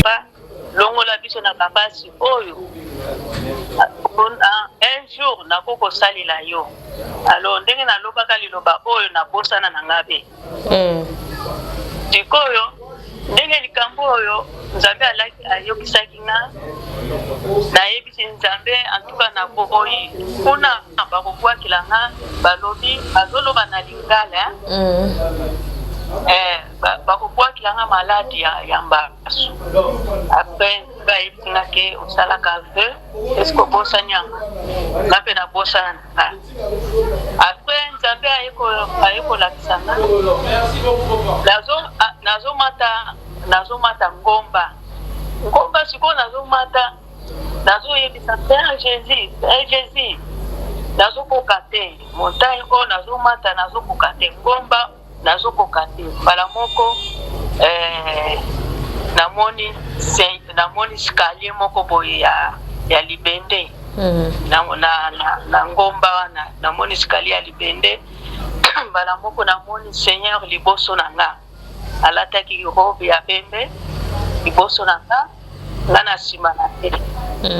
Pa longola biso na bapasi oyo un jour nako kosalela yo alors ndenge nalobaka liloba oyo nabosana na nga be mm. sikoyo ndenge likambo oyo nzambe alaki ayokisaki nga nayebisi nzambe antuka naboyi kuna bakobwakela nga balobi bazoloba na lingala mm. eh, bakobwakela nga maladi ya, ya mbasu apres bayebisi nga ke osalaka veu eske obosani yango nga mpe nabosana na nga apres nzambe aye kolakisa nga nazomata nazomata ngomba ngomba sikoyo nazomata nazoyebisa père jésus père jésus nazokoka te montagne oyo nazomata nazokoka te ngomba Nazokoka te mbala moko eh, namoni namoni escalier moko boye ya, ya libende mm. na, na, na, na ngomba wana namoni escalier ya libende mbala moko namoni seigneur liboso na nga alataki robe ya pembe liboso na nga nga na nsima na ye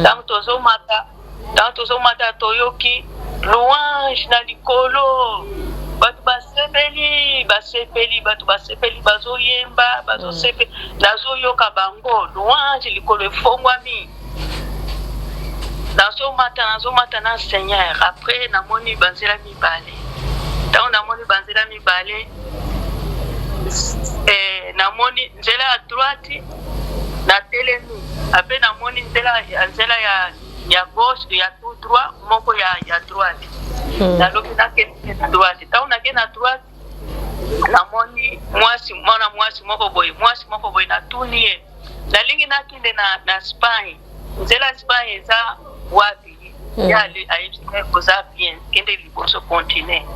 ntango mm. tozomata Tango tozomata toyoki louange na likolo bato basepeli basepeli bato basepeli bazoyemba bazosepela mm. nazoyoka bango louange likolo efongwami nazomata nazomata na seigneur après namoni banzela mibale ntango namoni banzela mibale eh, namoni nzela ya droite natelemi apres namoni nzela nzela ya ya gauche ya tout droit moko ya ya droite hmm. nalobi nakende na droite ntango nake na droite namoni mwasi mwana mwasi moko boye mwasi moko boye natuni ye nalingi nakende na, na spagne nzela spagne eza wapi hmm. ye ayebisi ngai oza bien kende liboso continue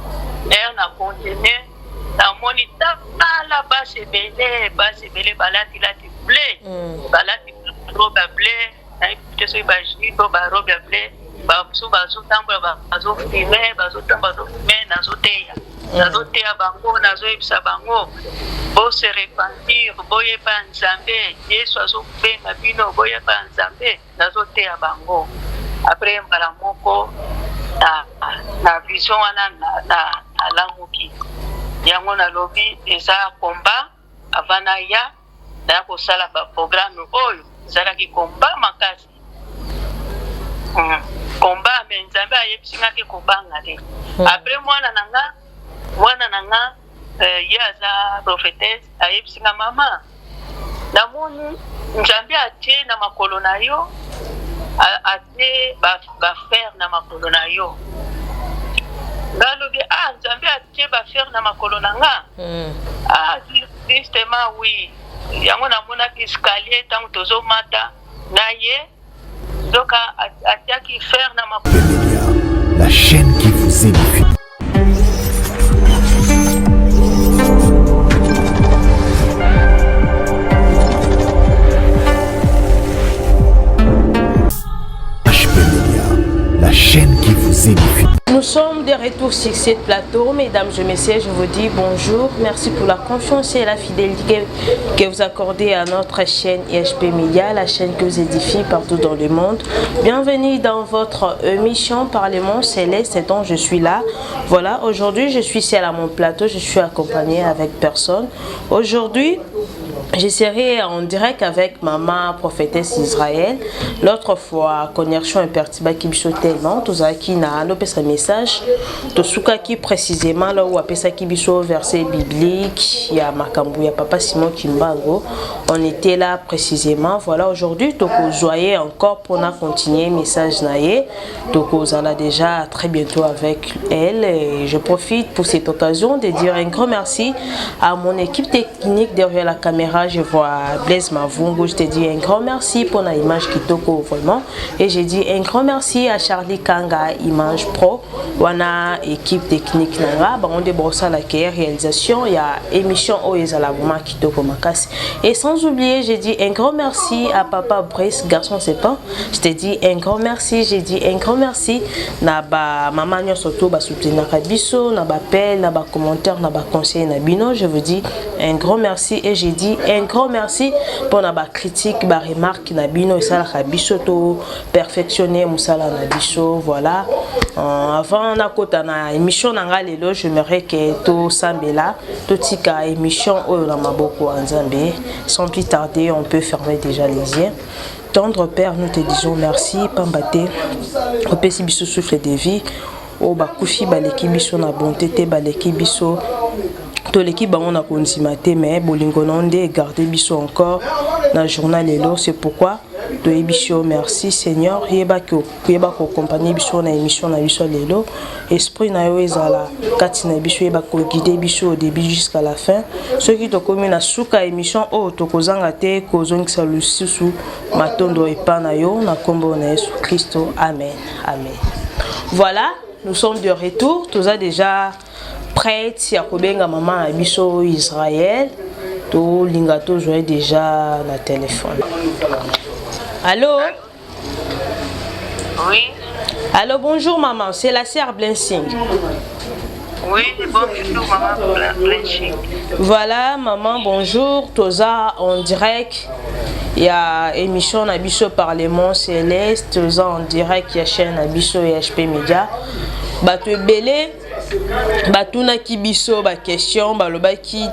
ere na continue namoni tala basi ebele basi ebele balatilati ble hmm. balati robe ya ble nayebi te soki ba jupe ba robe ya bleu bamosusu bazotambola bazofime bazotambola bazofime nazoteya mm. nazoteya bango nazoyebisa bango bose repentir boyeba nzambe yesu azobenga bino boyeba nzambe nazoteya bango apres mbala moko na, na vision wana nalamuki na, yango nalobi eza combat avant naya naya kosala ba programme oyo ezalaki combat makasi hmm. combat me nzambe ayebisi nga ke kobanga te hmm. après mwana na nga mwana na nga euh, ye aza prophetesse ayebisi nga mama namoni nzambe atie na makolo na yo atie bafer na makolo na yo nga alobi ah nzambe atie bafer na makolo na nga hmm. ah Justement oui yango namonaki escalier tango tozomata na ye nzoka atiaki fer na makolo. La chaîne qui vous édifie. HP Media, la chaîne qui vous édifie. Nous sommes de retour sur ce plateau. Mesdames et messieurs, je vous dis bonjour. Merci pour la confiance et la fidélité que vous accordez à notre chaîne IHP Media, la chaîne que vous édifie partout dans le monde. Bienvenue dans votre émission Parlement Céleste dont je suis là. Voilà, aujourd'hui, je suis seule à mon plateau. Je suis accompagnée avec personne. Aujourd'hui, je serai en direct avec maman prophétesse Israël. L'autre fois, connexion impertibaki biso tellement, tozalaki na alopesa message, tosukaki précisément là où apesaki biso verset biblique ya makambo ya papa Simon Kimbango. On était là précisément. Voilà, aujourd'hui tokozwa ye encore pour na continuer message na ye. Tokozala déjà très bientôt avec elle et je profite pour cette occasion de dire un grand merci à mon équipe technique derrière la caméra. Je vois Blaise Mavungu, je te dis un grand merci pour la image Kitoko vraiment et j'ai dit un grand merci à Charlie Kanga Image Pro. Wana équipe technique na nga, bango nde bakosala ke réalisation ya émission oyo ezala vraiment kitoko makasi. Et sans oublier, j'ai dit un grand merci à papa Brice, garçon c'est pas. Je te dis un grand merci, j'ai dit un grand merci na ba maman nyonso to ba soutenaka biso na ba appel, na ba commentaire, na ba conseil na bino. Je vous dis un grand merci et j'ai dit un grand merci pour na ba critique, ba remarque na bino esalaka biso to perfectionner mosala na biso. Voilà. Avant nakota na émission na nga lelo, j'aimerais que tosambela, totika émission oyo na maboko ya Nzambe. Sans plus tarder, on peut fermer déjà les yeux. Tendre Père, nous te disons merci, pamba te opesi biso souffle de vie. Oyo bakufi baleki biso na bonté te, baleki biso, toleki bango na kondima te, mais bolingo na yo nde egarde biso encore na journée lelo. C'est pourquoi toyebi yo merci, Seigneur. Yeba koaccompagner biso na émission na biso lelo. Esprit na yo ezala kati na biso, yeba koguide biso au début jusqu'à la fin. Soki tokomi na suka émission oyo, tokozanga te kozongisa lisusu matondo epa na yo, na nkombo na Yesu Kristo, amen, amen. Voilà, nous sommes de retour. Toza déjà prête ya kobenga mama na biso Israël. Tolinga tozwa déjà na téléphone. Allô? Oui. Allô, bonjour maman, c'est la sœur Blessing. Oui, bonjour maman Blessing. Voilà maman, bonjour. Toza en direct ya émission na biso Parlement Céleste, toza en direct ya chaîne na biso HP Media. Bato ebele batunaki biso baquestion, balobaki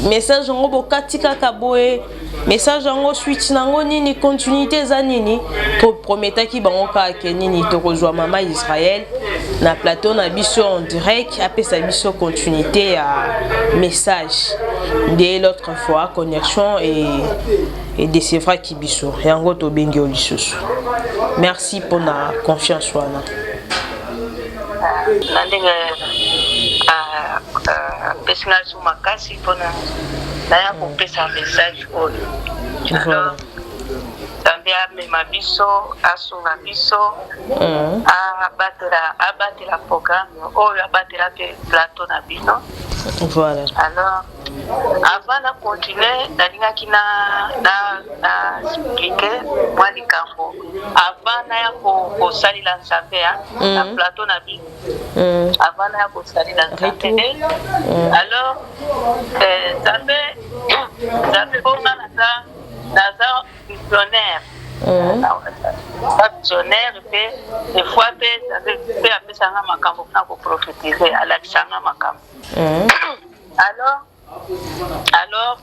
message yango bokati kaka boye, message yango suite nango nini, continuité eza nini? Toprometaki bango kaka ke nini, tokozwa mama Israel na plateau na biso en direct, apesa biso continuité ya message. Nde l'autre fois connexion edecevraki biso, yango tobengi yo lisusu. Merci mpona confiance wana. Na ndenge apesi ngai so makasi mpona naya kopesa message oyo. Alors Nzambe amema biso, asunga biso, abatela programme oyo, abatela mpe plateau na bino. Alors avant na continue, nalingaki na explique mwa likambo avant naya kosalela Nzambe na plateau na bino, avant naya kosalela Nzambe. Alors Nzambe mpo nga naza missionnaire, naza missionnaire mpe des fois mpe Nzambe mpe apesanga makambo mpona koprophétise, alakisanga makambo. Alors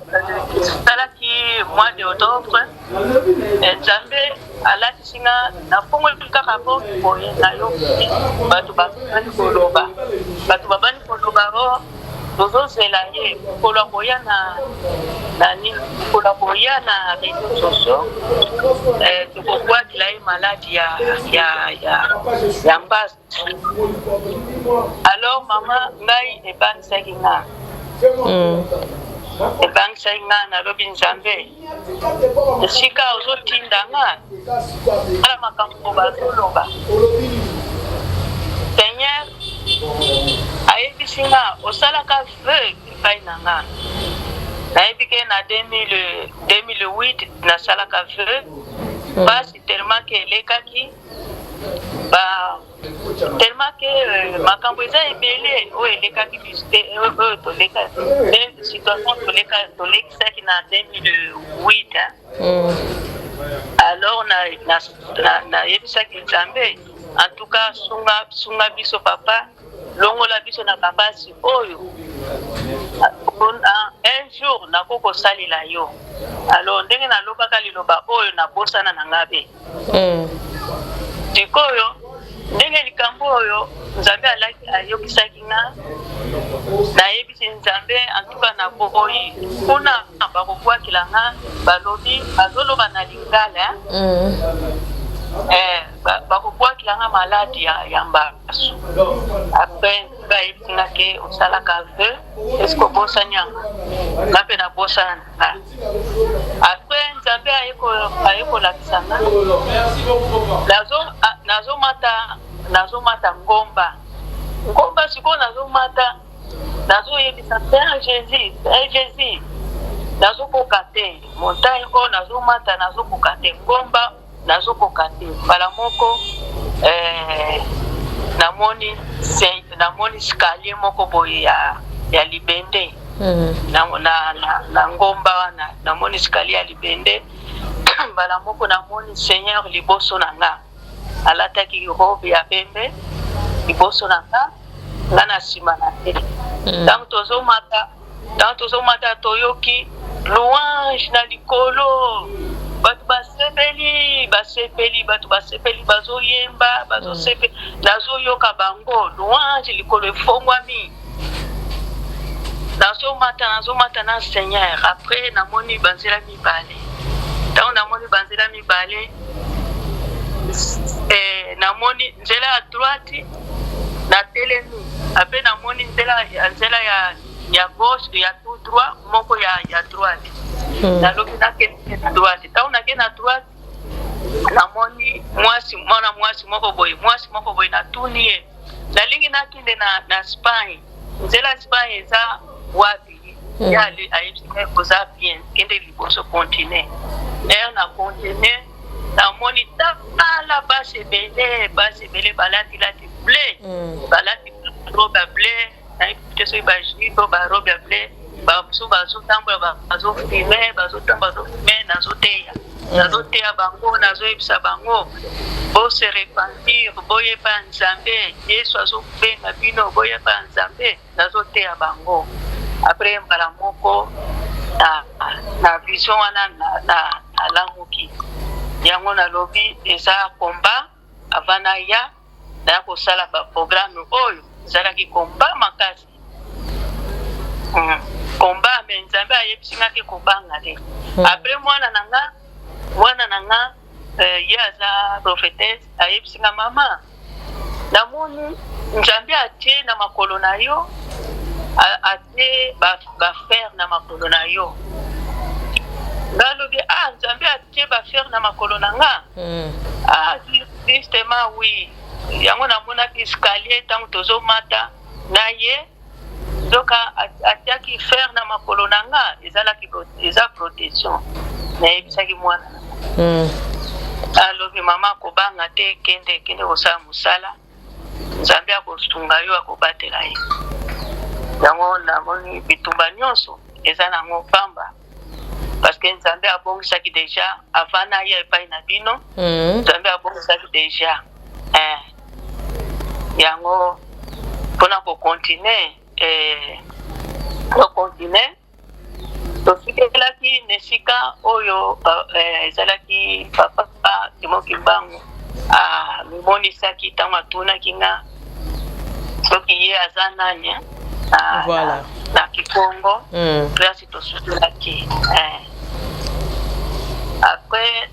esalaki mois de octobre, Nzambe alatisi nga, nafongoli kaka po boye, nayoki bato babandi koloba, bato babandi koloba: o tozozela ye mokolo akoya na nini, mokolo akoya na réseaux sociaux, tokobwakela ye maladie ya mbasu. Alors mama, ngai ebangisaki nga, ebangisaki nga. Nalobi: Nzambe, esika ozotinda nga, ala makambo bazoloba. Seigneur ayebisi nga: osalaka vœu epai na nga. Nayebi ke na 2008 nasalaka vœu. Pasi tellement ke elekaki ba tellement ke makambo eza ebele oyo elekaki biso te, oyo toleka, situation toleka, tolekisaki na 2008, hein. Alors nayebisaki Nzambe: en tout cas sunga, sunga biso papa, longola biso na bapasi oyo. Un jour nakoki kosalela yo. Alors ndenge nalobaka liloba oyo, nabosana na nga be. Sikoyo ndenge likambo oyo Nzambe alaki ayokisaki nga, nayebisi Nzambe: antuka naboyi, kuna bakobwakela nga. Balobi, bazoloba na lingala, bakobwakela nga maladie ya mbasu. Après bayebisi nga ke osalaka vœu, est-ce obosani yango? Nga mpe nabosana na nga. Après Nzambe aye kolakisa nga, nazomata ngomba. Ngomba sikoyo nazomata, nazoyebisa Seigneur Jésus, Seigneur Jésus, nazokoka te montagne oyo nazomata, nazokoka te ngomba, nazokoka te. Mbala moko namoni escalier moko boye ya libende na ngomba wana. Namoni escalier ya libende. Mbala moko namoni Seigneur liboso na nga, alataki robe ya pembe liboso na nga, nga na nsima na ye. Ntango tozomata, toyoki louange na likolo, bato basepeli, basepeli, bato basepeli, bazoyemba, bazosepeli. Nazoyoka bango louange, likolo efongwami. Nazomata, nazomata na Seigneur. Après namoni banzela mibale. Ntango namoni banzela mibale, namoni nzela ya droite, natelemi. Après namoni nzela ya gauche, ya tout droit, moko ya droite. Nalobi nakende na droite. Ntango nake na droite, namoni mwasi, mwana mwasi moko boye, mwasi moko boye. Natuni ye: nalingi nakende na Espagne, nzela Espagne eza wapi? Ye ayebisi ngai: koza bien, kende liboso, continue. Ere na continue, namoni tala basi ebele, basi ebele balatilati bleu, balati robe ya bleu, nayebi te soki bajupe, barobe ya bleu. Bamosusu bazotambola, bazofumer, bazotambola, bazofumer. Nazoteya, nazoteya bango, nazoyebisa bango: bose repentir, boyeba Nzambe, Yesu azobenga bino, boyeba Nzambe. Nazoteya bango. Après mbala moko na vision wana nalamuki. Yango nalobi eza combat. Avant naya, naya kosala baprogramme oyo, ezalaki combat makasi, combat. Mais Nzambe ayebisi ngaki kobanga te. Après mwana na nga, ye aza prophétesse, ayebisi nga: mama, namoni Nzambe atie na makolo na yo, atie bafer na makolo na yo. Nga alobi: ah, Nzambe atie bafer na makolo na nga? Ah, justement, oui. Yango namonaki escalier ntango tozomata na ye, nzoka atiaki fer na makolo na nga, ezalaki eza protection. Nayebisaki mwana na nga. Alobi: mama, kobanga te, kende, kende kosala mosala, Nzambe akosunga yo, akobatela ye. Yango namoni bitumba nyonso eza nango pamba, parce que Nzambe abongisaki déjà avant naya epai na bino. Nzambe abongisaki déjà. Yango mpona kocontinuer, kocontinuer, tofikelaki na esika oyo ezalaki papa Simon Kimbangu amimonisaki ntango atunaki nga soki ye aza nani na Kikongo. Place tosukelaki, après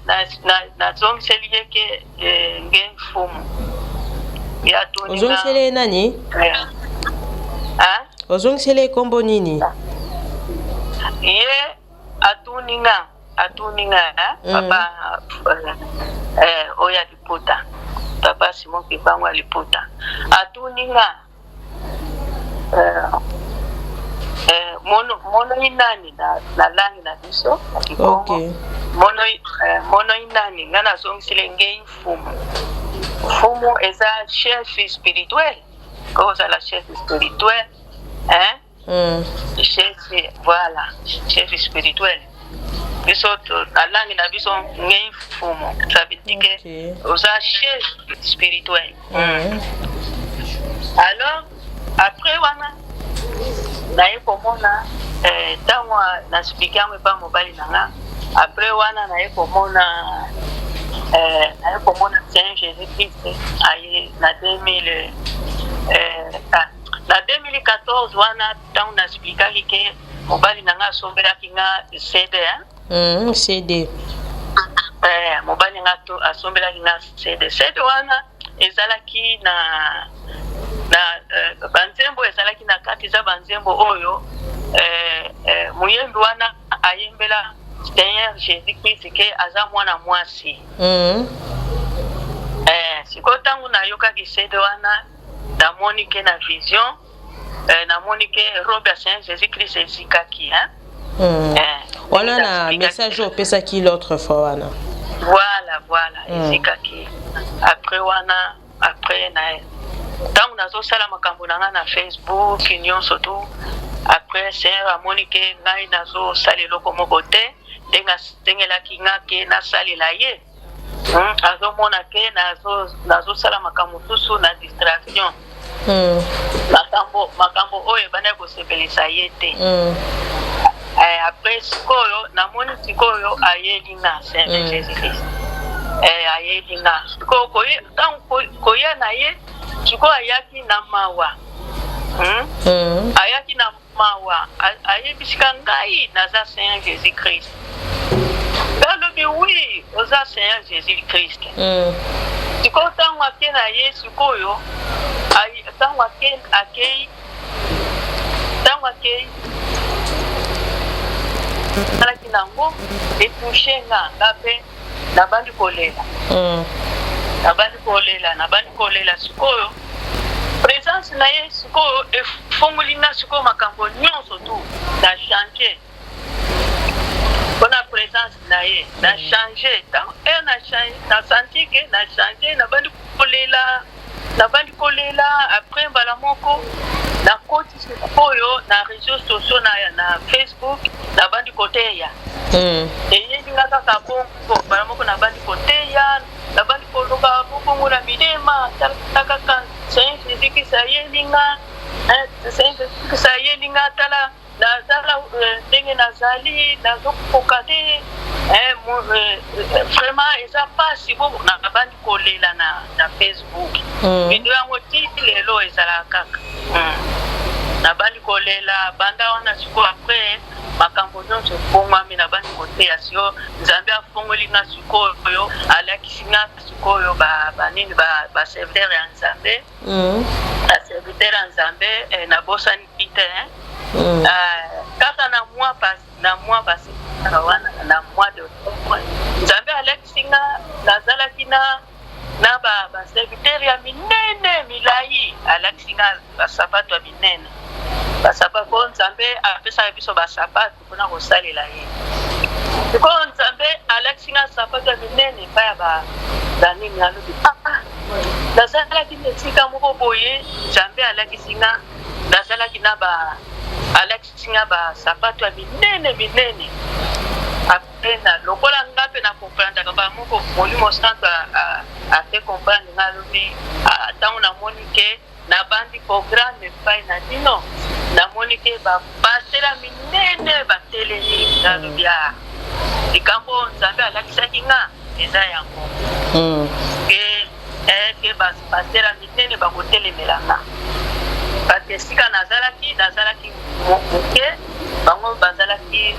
nazongiseli ye ke nge mfumu. Ye atuni nga. Ozongiseli ye nani? Hein? Ozongiseli ye nkombo nini? Ye atuni nga, eh? Papa oyo ya liputa, papa Simon Kimbangu ya liputa, atuni nga monoi nani na langue na biso na Kikongo. Monoi nani? Nga nazongiseli ngei mfumu. Mfumu eza chef spirituel, kozala chef spirituel, hein? Chef, voilà, chef spirituel. Biso na langue na biso, ngei mfumu, ça veut dire que oza chef spirituel. Alors après wana naye komona, ntango naexpliquer yango epa mobali na nga, après wana naye komona Saint Jésus Christ aye na 2000, na 2014 wana, ntango naexpliquaki ke mobali na nga asombelaki nga CD, hein? CD. Mobali nga asombelaki nga CD. CD wana ezalaki na banzembo ezalaki na kati, eza banzembo oyo moyembi wana ayembela Seigneur Jésus Christ ke aza mwana mwasi. Sikoyo ntango nayokaki CD wana. Namoni ke na vision, namoni ke robe ya Seigneur Jésus Christ ezikaki, hein? Wana na message oyo opesaki l'autre fois wana. Voilà. Ezikaki. Après wana, après na ntango nazosala makambo na ngai na Facebook nyonso tu, après Seigneur amoni ke ngai nazosala eloko moko te ndenge asengelaki nga ke nasalela ye. Azomona ke nazosala makambo mosusu na distraction, makambo oyo ebandaki kosepelisa ye te. Après sikoyo namoni, sikoyo ayeli nga Seigneur Jésus Christ. Ayeli nga sikoyo, ntango koya na ye sikoyo, ayaki na mawa. Ayaki na mawa, ayebisika ngai: "Naza Seigneur Jésus Christ." Alobi: "Oui, oza Seigneur Jésus Christ." Sikoyo ntango ake na ye, sikoyo ntango akei, ntango akei, alaki nango etouche nga, nga mpe nabandi kolela. Nabandi kolela, nabandi kolela. Sikoyo présence na ye sikoyo efongoli nga sikoyo makambo nyonso tu. Na change mpona présence na ye, na change. Ntango ere na senti ke na change, nabandi kolela, nabandi kolela. Après mbala moko nakoti sikoyo na réseaux sociaux, na Facebook, nabandi koteya. Eyebi nga kaka bongo, mbala moko nabandi koteya, nabandi koloba: "Bobongola mitema, tala kaka Seigneur Jésus Christ ayeli nga, Seigneur Jésus Christ ayeli nga, tala nazala ndenge nazali, nazokoka te, vraiment eza mpasi." Bo nabandi kolela na Facebook. Video yango ti lelo ezalaka kaka. Nabandi kolela banda wana. Sikoyo après makambo nyonso efongwami, nabandi koteya. Sio Nzambe afongoli nga sikoyo, alakisi nga sikoyo banini, baserviteur ya Nzambe. Baserviteur ya Nzambe, nabosani te, kaka na mois passé wana, na mois de octobre, Nzambe alakisi nga nazalaki na baserviteur ya minene, milai. Alakisi nga basapato ya minene, basapato po Nzambe apesaka biso basapato mpona kosalela ye. Sikoyo Nzambe alakisi nga sapato ya minene epai ya banini. Alobi: "Ah, nazalaki na esika moko boye." Nzambe alakisi nga nazalaki na ba, alakisi nga basapato ya minene minene. Après na lokola nga mpe na comprendaka bamoko, Molimo Santo afe comprendre nga. Alobi: "Ntango namoni ke nabandi programme epai na bino, namoni ke bapasteur minene batelemi." Nalobi: "A, likambo Nzambe alakisaki nga eza yango, ke bapasteur minene bakotelemela nga, parce que esika nazalaki, nazalaki moke, bango bazalaki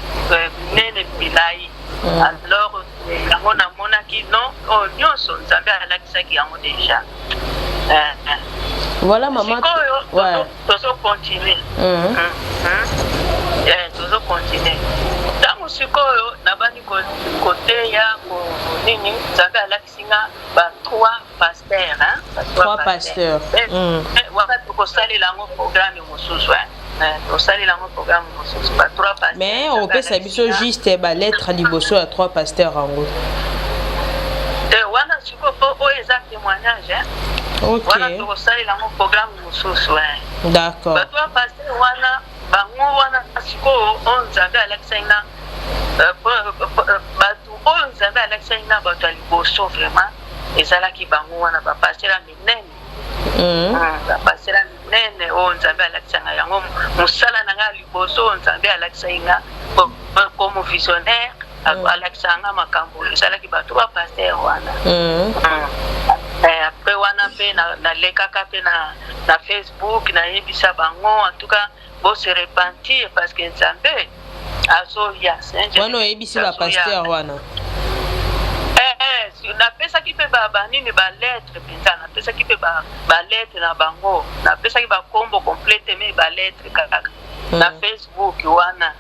minene, milai." Alors yango namonaki non, oyo nyonso Nzambe alakisaki yango déjà. Voilà, mama. Sikoyo tozocontinue, tozocontinue. Ntango sikoyo nabandi koteya nini, Nzambe alakisi nga ba trois pasteurs. Trois pasteurs. Wana tokosalela yango programme mosusu, tosalela yango programme mosusu, ba trois pasteurs. Mais opesa biso juste balettre liboso ya trois pasteurs yango. Te, wana sikoyo mpo oyo eza témoignage. Wana tokosalela yango programme mosusu. D'accord. Ba trois pasteurs wana, bango wana sikoyo oyo Nzambe alakisaki nga, bato oyo Nzambe alakisaki nga, bato ya liboso vraiment ezalaki bango wana, bapasteur ya minene. Bapasteur ya minene oyo Nzambe alakisanga yango, mosala na nga ya liboso oyo Nzambe alakisaki nga comme visionnaire, alakisaka nga makambo, ezalaki bato bapasteur wana. Après wana mpe nalekaka mpe na Facebook, nayebisa bango: "En tout cas bose repentir parce que Nzambe azoya." Wana oyebisi bapasteur wana? Napesaki mpe banini, balettre mpenza, napesaki mpe balettre na bango, napesaki bakombo complète, mais balettre kaka na Facebook wana.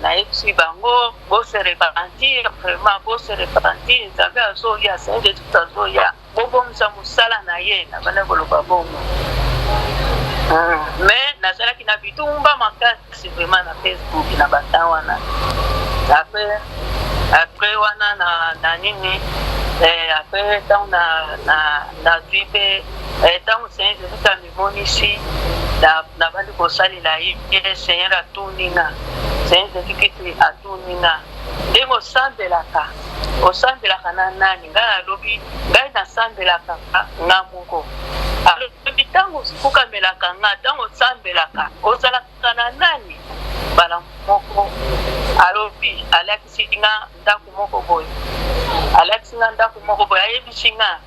Nayebisi bango: "Bose repentir, vraiment bose repentir, Nzambe azoya, Saint Jésus azoya." Bobongisa mosala na ye. Nabandaki koloba bongo. Mais nazalaki na bitumba makasi vraiment na Facebook na ba temps wana. Après après wana na na nini eh, après ntango na na nazwi mpe eh, ntango Seigneur Jesus amimonisi na nabandi kosalela ye, Seigneur atuni nga, Seigneur Jesus Christ atuni nga ndenge osambelaka, osambelaka na nani? Ngai nalobi, ngai nasambelaka nga moko. Alobi, ntango ofukamelaka nga, ntango osambelaka, ozalaka na nani? Mbala moko alobi, alakisi nga ndako moko boye, alakisi nga ndako moko boye, ayebisi nga,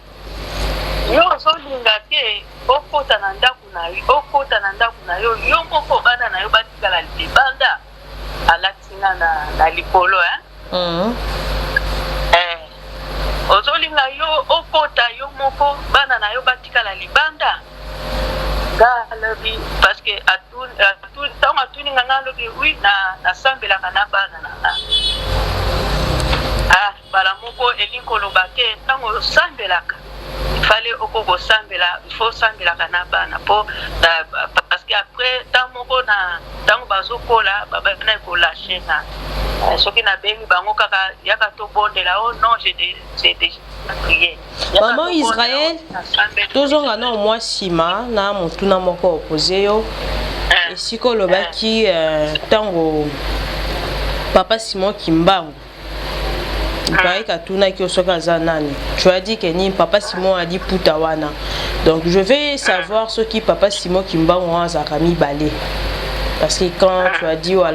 yo ozolinga te okota na ndako na yo, okota na ndako na yo yo moko, bana na yo batikala libanda. Alakisi nga na, na likolo hein? Eh, ozolinga yo okota yo moko, bana na yo batikala libanda? Nga alobi parce que ntango atuni nga, nga alobi oui, na nasambelaka na bana na nga. Ah, mbala moko elingi koloba te ntango osambelaka fallait oko kosambela, il faut osambelaka na bana po parce que après ntango moko na ntango bazokola babandaki kolâcher nga. Soki nabengi bango kaka yaka tobondela, oh non, j'ai déjà prié. Maman Israël, tozonga na mwa nsima na motuna moko opose yo. Esika olobaki ntango papa Simon Kimbangu, il paraît qu'atunaki yo soki aza nani, tu as dit que ni papa Simon a dit puta wana. Donc je vais savoir soki papa Simon Kimbangu wana azalaka mibale, parce que quand tu as dit oyo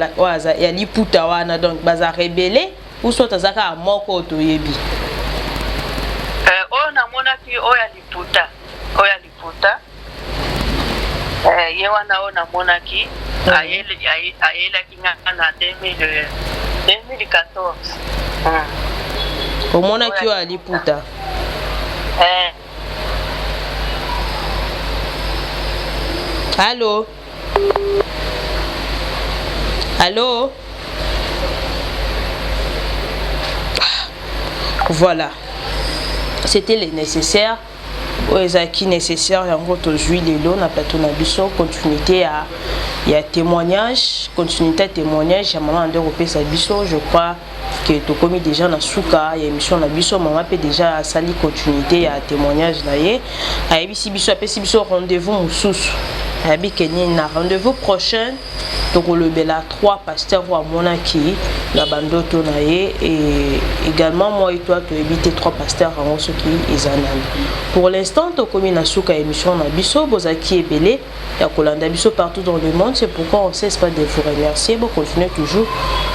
ya liputa wana, donc baza rebelle ou soit aza kaka moko oyo toyebi? Oyo namonaki, oyo ya liputa, oyo ya liputa, ye wana oyo namonaki ayelaki nga na 2014. Omonaki oyo ya liputa? Eh. Allo, allo. Voilà, c'était le nécessaire oyo ezalaki nécessaire. Yango tozwi lelo na plateau na biso continuité ya témoignage, continuité ya témoignage ya mama nde kopesa biso. Je crois que tokomi déjà na suka ya émission na biso. Mama mpe déjà asali continuité ya témoignage na ye, ayebisi biso, apesi biso rendez-vous mosusu. Ayebi ke nini, na rendez-vous prochain tokolobela trois pasteurs oyo amonaki na bandoto na ye. Et également moi et toi toyebi te trois pasteurs yango soki eza nani. Pour l'instant tokomi na suka ya émission na biso. Bozalaki ebele ya kolanda biso partout dans le monde, c'est pourquoi on cesse pas de vous remercier. Bocontinue toujours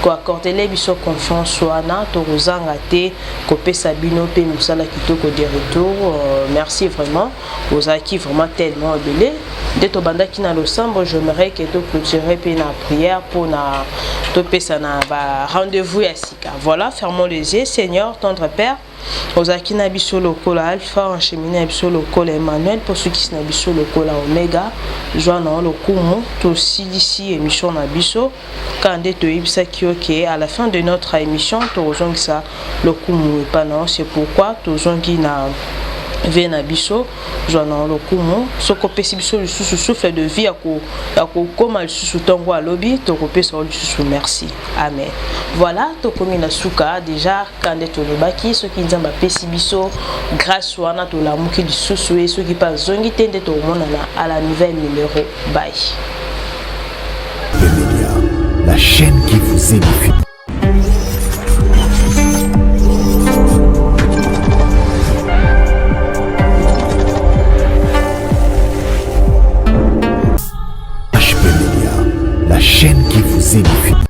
koaccorder biso confiance wana, tokozanga te kopesa bino mpe mosala kitoko de retour. Merci vraiment, bozalaki vraiment tellement ebele. Nde tobandaki na losambo, j'aimerais ke toclôturer mpe na prière mpona topesa na ba rendez-vous ya sika. Voilà, fermons les yeux. Seigneur, tendre Père, ozalaki na biso lokola Alpha, enchemine na biso lokola Emmanuel, mpo sukisi na biso lokola Omega. Zwa na yo lokumu. Tosilisi émission na biso kaka nde toyebisaki yo ke à la fin de notre émission tokozongisa lokumu epa na yo. C'est pourquoi tozongi na ve na biso. Zwa na lokumu. Soki opesi biso lisusu souffle de vie ya kokóma lisusu ntongo alobi, tokopesa yo lisusu merci. Amen. Voilà, tokomi na suka déjà. Ka nde tolobaki, soki Nzambe apesi biso grâce wana, tolamuki lisusu e soki mpe azongi te, nde tokomonana à la nouvelle numéro. Bye. La chaîne qui vous édifie.